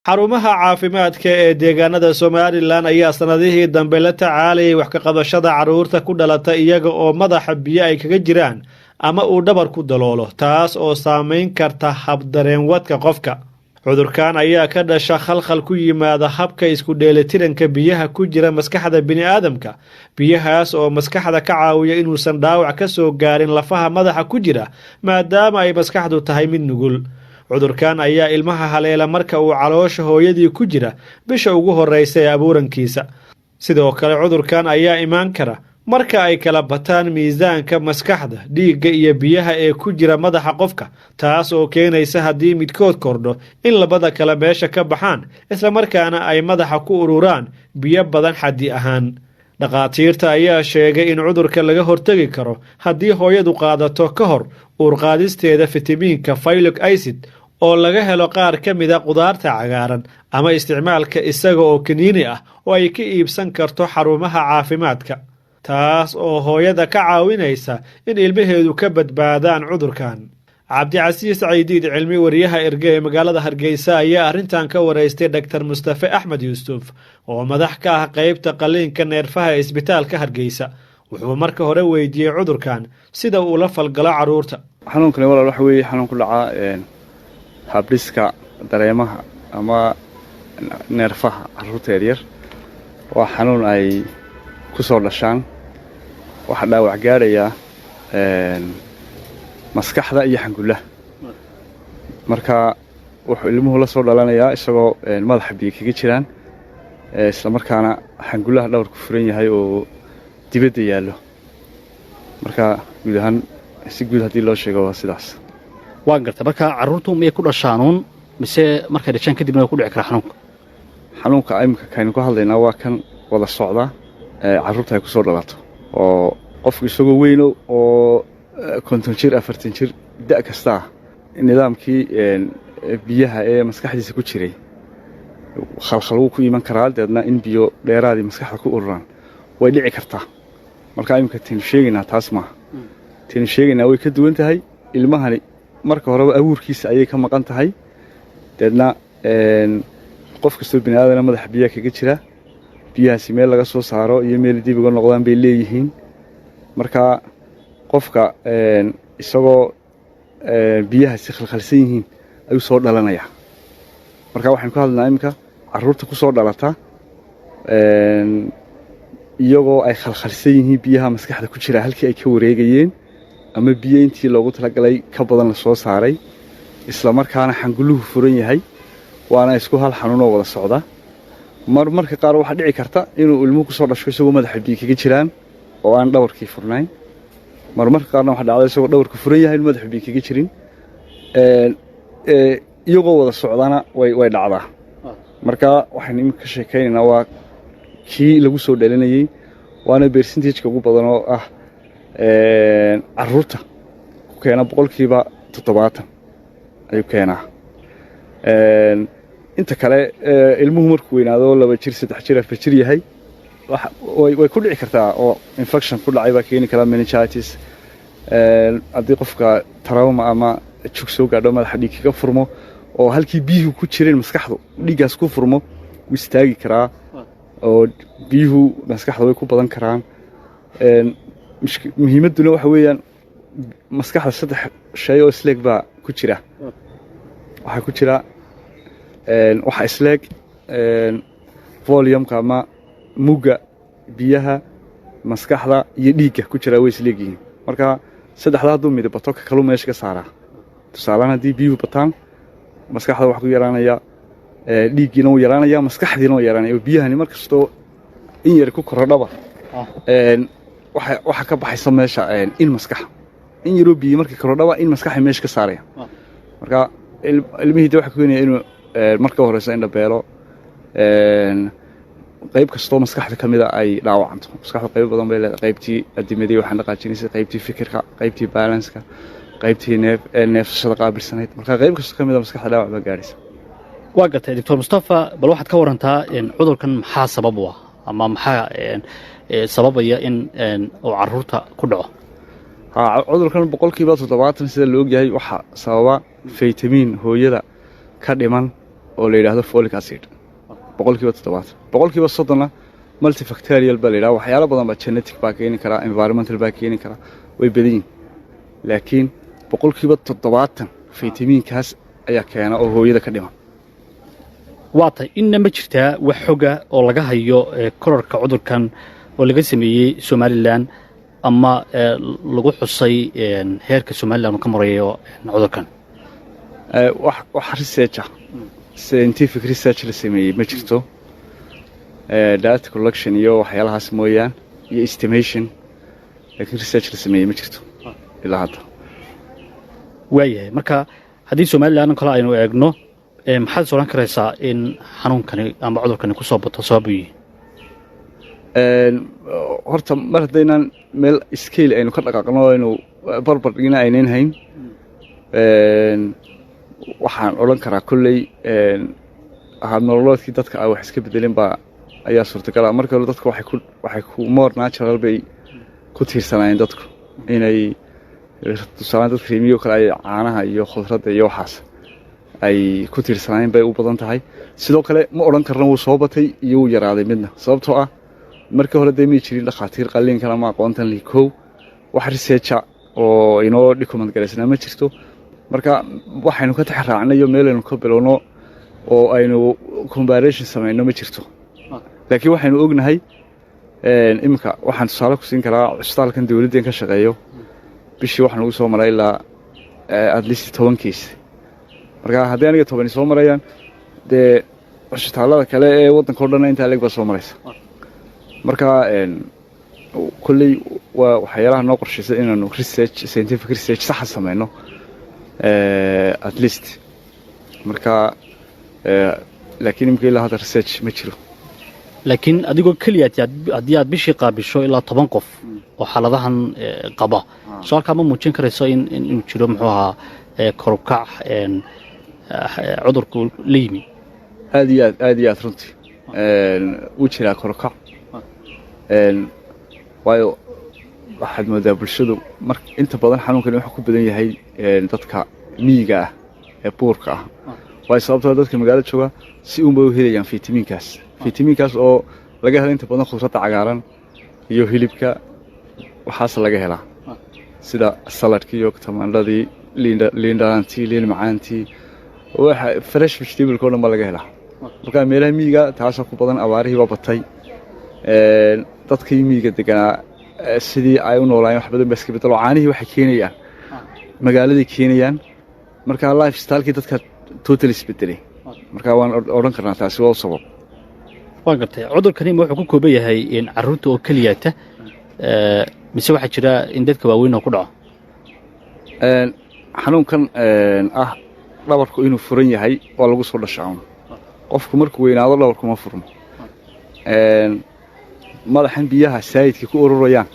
Xarumaha caafimaadka ee deegaanada Somaliland ayaa sanadihii dambe la tacaalayay wax ka qabashada carruurta ku dhalata iyaga oo madaxa biyo ay kaga jiraan ama uu dhabar ku daloolo, taas oo saamayn karta habdareenwadka qofka. Cudurkan ayaa ka dhasha khalkhal ku yimaada habka isku dheelitiranka biyaha ku jira maskaxda bini'aadamka, biyahaas oo maskaxda ka caawiya inuusan dhaawac ka soo gaarin lafaha madaxa ku jira, maadaama ay maskaxdu tahay mid nugul. Cudurkan ayaa ilmaha haleela marka uu caloosha hooyadii ku jira bisha ugu horreysa ee abuurankiisa. Sidoo kale, cudurkan ayaa imaan kara marka ay kala bataan miisaanka maskaxda, dhiigga iyo biyaha ee ku jira madaxa qofka, taas oo keenaysa haddii midkood kordho in labada kale meesha ka baxaan, islamarkaana ay madaxa ku ururaan biyo badan xaddi ahaan. Dhakhaatiirta ayaa sheegay in cudurka laga hortegi karo haddii hooyadu qaadato ka hor uurqaadisteeda fitamiinka folic acid oo laga helo qaar ka mida qudaarta cagaaran, ama isticmaalka isaga oo kaniini ah oo ay ka iibsan karto xarumaha caafimaadka, taas oo hooyada ka caawinaysa in ilmaheedu ka badbaadaan cudurkan. Cabdicasiis Caydiid Cilmi, wariyaha Erge ee magaalada Hargeysa, ayaa arrintan ka waraystay Dhaktar Mustafe Axmed Yuusuf oo madax ka ah qeybta qaliinka neerfaha ee Isbitaalka Hargeysa. Wuxuu marka hore weydiiyey cudurkan sida uu la falgalo carruurta. Xanuunkani, walaal, waxa weeye xanuun ku dhacaa habdhiska dareemaha ama neerfaha carruurta yaryar. Waa xanuun ay ku soo dhashaan. Waxaa dhaawac gaadhayaa maskaxda iyo xangullaha. Marka wuxuu ilmuhu la soo dhalanayaa isagoo madaxa biyo kaga jiraan, islamarkaana xangullaha dhabarku furan yahay oo dibadda yaallo. Marka guud ahaan, si guud haddii loo sheego, waa sidaas. Waan garta. Marka carruurtu miyay ku dhashaanuun mise markay dhashaan kadibna waa ku dhici karaa xanuunka? Xanuunka imika kaynu ka hadlaynaa waa kan wada socda ee carruurta ay ku soo dhalato, oo qofku isagoo weyno oo 50 jir, 40 jir, da' kasta ah, nidaamkii biyaha ee maskaxdiisa ku jiray khalkhal wuu ku iman karaa, deedna in biyo dheeraadii maskaxda ku ururaan way dhici kartaa. Marka iminka taynu sheegaynaa taas maaha. Taynu sheegaynaa way ka duwan tahay. Ilmahani marka horeba abuurkiisa ayay ka maqan tahay. Deedna qof kastoo bini aadana madaxa biyaha kaga jira, biyahaasi meel laga soo saaro iyo meel dib uga noqdaan bay leeyihiin. Marka qofka isagoo biyahaasi khalkhalsan yihiin ayuu soo dhalanayaa. Marka waxaynu ka hadlaynaa iminka carruurta ku soo dhalata iyagoo ay khalkhalsan yihiin biyaha maskaxda ku jira halkii ay ka wareegayeen, ama biyo intii loogu talagalay ka badan la soo saaray, isla markaana xangulluhu furan yahay. Waana isku hal xanuunoo wada socda. Mar marka qaar waxaa dhici karta inuu ilmuhu kusoo dhasho isagoo madaxa biyo kaga jiraan oo aan dhabarkii furnayn. Marmarka qaarna waxaa dhacda isagoo dhabarku furan yahay inuu madaxa biyo kaga jirin. Iyagoo wada socdana way dhacdaa. Marka waxaynu iminka ka sheekaynaynaa waa kii lagu soo dhalinayey, waana percentage-ka ugu badan oo ah carruurta ku keena, 70% ayuu keenaa. Inta kale, ilmuhu markuu weynaado, 2 jir, 3 jir, 4 jir yahay, way ku dhici kartaa oo infection ku dhacay baa keeni karaa, meningitis. Haddii qofka trauma ama jug soo gaadho, madaxa dhiig kaga furmo oo halkii biyuhu ku jireen maskaxdu dhiiggaas ku furmo, wuu istaagi karaa oo biyuhu maskaxda way ku badan karaan. Muhiimadduna waxa weeyaan maskaxda saddex shay oo isleeg baa ku jira. Waxaa ku jira waxa isleeg volume-ka ama mugga biyaha maskaxda iyo dhiigga ku jira way isleegyihiin. Marka saddexda hadduu midi bato, ka kaluu meesha ka saaraa. Tusaalehaan, haddii biyuhu bataan, maskaxda waxa ku yaraanaya dhiiggiina wuu yaraanaya, maskaxdiina wuu yaraanaya, oo biyahani mar kastoo in yar ku korodhaba waxa ka baxaysa meesha in maskaxa. In yaroo biyo markii korodhaba, in maskaxa meesha ka saaraya. Marka ilmihii de waxa ku keenaya inuu marka horeysa indhabeelo, qayb kastoo maskaxda ka mida ay dhaawacanto. Maskaxda qaybo badan bay leedahay: qaybtii adimadii waxaan dhaqaajinaysay, qaybtii fikirka, qaybtii balance-ka, qaybtii neefsashada qaabilsanayd. Marka qayb kastoo ka mida maskaxda dhaawac baa gaadhaysa. Waa gartay, Doctor Mustafa. Bal waxaad ka warantaa cudurkan maxaa sabab u ah ama maxaa sababaya in uu carruurta ku dhaco? Ha, cudurkan 70% sida la ogyahay waxaa sababa faytamiin hooyada ka dhiman. oo la yidhaahdo folic acid, 70%. 30%-na multifactorial baa la yidhahda. Waxyaalo badan baa, genetic baa keeni karaa, environmental baa keeni karaa, way badan yihin. Laakiin 70% faytamiinkaas ayaa keena oo hooyada ka dhiman. Waa tay. Inna ma jirtaa wax xoga oo laga hayo kororka cudurkan oo laga sameeyey Somaliland ama lagu xusay heerka Somaliland uu ka marayo cudurkan? Wax research ah, scientific research la sameeyey ma jirto, data collection iyo waxyaalahaas mooyaan iyo estimation, laakiin research la sameeyey ma jirto ilaa hadda. Waayahay. Marka haddii Somaliland oo kale aynu eegno, maxaad is odhan karaysaa in xanuunkani ama cudurkani ku soo bato sabab u yihi? Horta mar haddaynaan meel scale aynu ka dhaqaaqno, aynu barbar dhigna aynan hayn, waxaan odhan karaa kolley habnololeedkii dadka ay wax iska bedelin baa ayaa suurtagala. Marka hore dadka waxay ku more natural bay ku tiirsanaayeen dadku, inay tusaalaan dadka reemiyo kale ay caanaha iyo khudradda iyo waxaas ay ku tiirsanaayeen bay u badan tahay. Sidoo kale ma odhan karna wuu soo batay iyo wuu yaraaday midna, sababtoo ah markii hore dee may jirin dhakhaatiir qalliinkan ama aqoontan li kow. Wax research ah oo inoo document garaysnaa ma jirto. Marka waxaynu ka tax raacnayo, meelaynu ka bilowno oo aynu comparison samayno ma jirto. Laakiin waxaynu ognahay iminka, waxaan tusaale ku siin karaa cusbitaalkan dowladden ka shaqeeyo, bishii waxaa nagu soo maray ilaa at least 10 case. Marka haddii aniga 10 soo marayaan, dee cusbitaallada kale ee waddanka o dhanna intaa leeg baa soo maraysa. Marka kolley waa waxyaalaha noo qorshaysan inaanu research, scientific research saxa samayno at least. Marka laakiin imika ilaa hadda research ma jiro. Laakiin adigoo keliya haddii aad bishii qaabisho ilaa 10 qof oo xaaladahan qaba, soo halkaa ma muujin karayso in inuu jiro, muxuu ahaa, korukac cudurku la yimi? Aad iyo aad, aad iyo aad. Runtii wuu jiraa korukac, waayo waxaad moodaa bulshadu mar inta badan xanuunkani wuxuu ku badan yahay dadka miyiga ah ee buurka ah, waayo sababtoo dadka magaalada jooga si uunbay u helayaan fitamiinkaas, fitamiinkaas oo laga helo inta badan khudradda cagaaran iyo hilibka. Waxaas laga helaa sida saladkii iyo tamaandhadii, liindhanaantii, liin macaantii, waxa fresh vegetable o dhan baa laga helaa. Marka meelaha miyiga taasoo ku badan, abaarihii baa batay, dadkii miyiga deganaa sidii ay u noolaayeen wax badan baa iska bedelo. Caanihii waxay keenayaan magaaladay keenayaan. Marka lifestyle kii dadka total isbedelay. Marka waan odhan karnaa taasi waa u sabab. Waan gartay. Cudurkani ma wuxuu ku kooban yahay carruurta oo keliyata, mise waxaa jira in dadka waaweyn oo ku dhaco? Xanuunkan ah dhabarku inuu furan yahay waa lagu soo dhashaa un. Qofku markuu weynaado dhabarku ma furmo. Madaxan biyaha saayidka ku ururayaan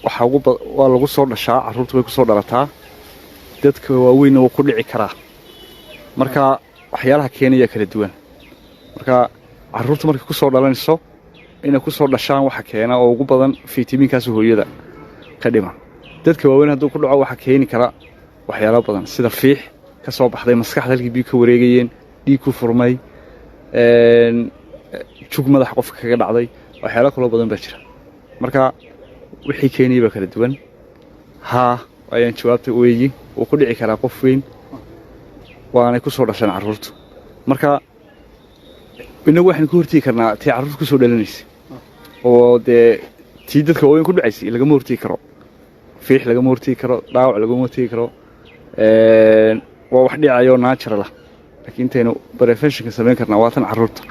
waxaa ugu waa lagu soo dhashaa, carruurta way ku soo dhalataa, dadka waaweynna wuu ku dhici karaa. Marka waxyaalaha keenaya kala duwan. Marka carruurta markay ku soo dhalanayso, inay ku soo dhashaan waxa keena oo ugu badan fitamiinkaas hooyada ka dhiman. Dadka waaweyn hadduu ku dhaco, waxaa keeni kara waxyaalo badan, sida fiix ka soo baxday maskaxda halkii biyo ka wareegayeen, dhiig ku furmay, jug madaxa qofka kaga dhacday, waxyaalo kaloo badan baa jira. Marka wixii keenaya baa kala duwan. Haa, ayaan jawaabta weeyi, wuu ku dhici karaa qof weyn, waanay ku soo dhasheen carruurtu. Marka innagu waxaynu ka hortegi karnaa tii carruurta ku soo dhalanaysa, oo dee tii dadka waaweyn ku dhacaysay lagama hortegi karo. Fiix lagama hortegi karo, dhaawac lagama hortegi karo, waa wax dhicayoo natural ah. Laakiin intaynu prevention ka samayn karnaa waa tan carruurta.